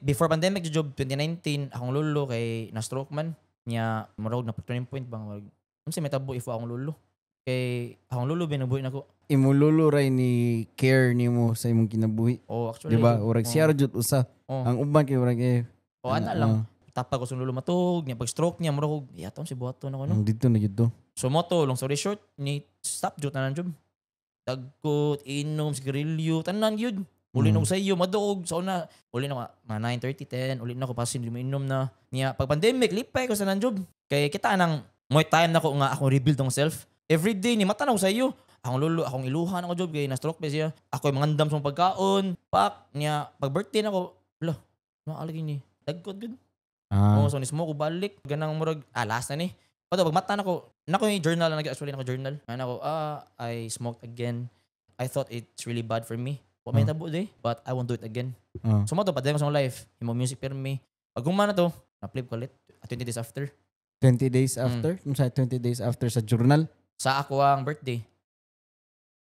Before pandemic job, 2019, akong lolo kay na stroke man niya, murag na turning point bang, murag unsa may tabo if akong lolo, kay akong lolo binubuhi nako. Imo lolo ray ni care nimo sa imong kinabuhi. Oh, actually. Di ba? Jud. Urag siya ra jud usa. Oh. Ang uban kay urag eh. Oh, ana lang. Tapag ko sa lolo matug niya, pag stroke niya, murag og yaton si buhaton ako, no. Ang dito na jud to. So mo to, long story short, ni stop jud tanan jud. Dagkot, inom, sigarilyo, tanan gyud. Uli na ko sa iyo, maduog. Sa una, uli na ko, mga 9:30, 10, uli na ko, pasin, di mo inom na. Niya, pag pandemic, lipay ko sa nan job. Kay kita nang, mo time na ko nga ako rebuild ang self. Every day, ni mata na ko sa iyo. Akong lolo, akong iluhan ako job, kay na-stroke pa siya. Ako yung mangandam sa mga pagkaon. Pak, niya, pag birthday na ko, lo, maalagi ni. Dagkot gud. Oh, so nismo ko balik. Ganang murag, last na ni. Pato, pag mata na ko, nako yung journal, nag actually nako journal. Ano ko, I smoked again. I thought it's really bad for me. Wa may tabo day, but I won't do it again. So mo to, padayon ko sa akong life. Himo music pero me. Pag human na to, na-flip ko ulit. 20 days after. 20 days after? Unsa 20 days after sa journal? Sa ako ang birthday.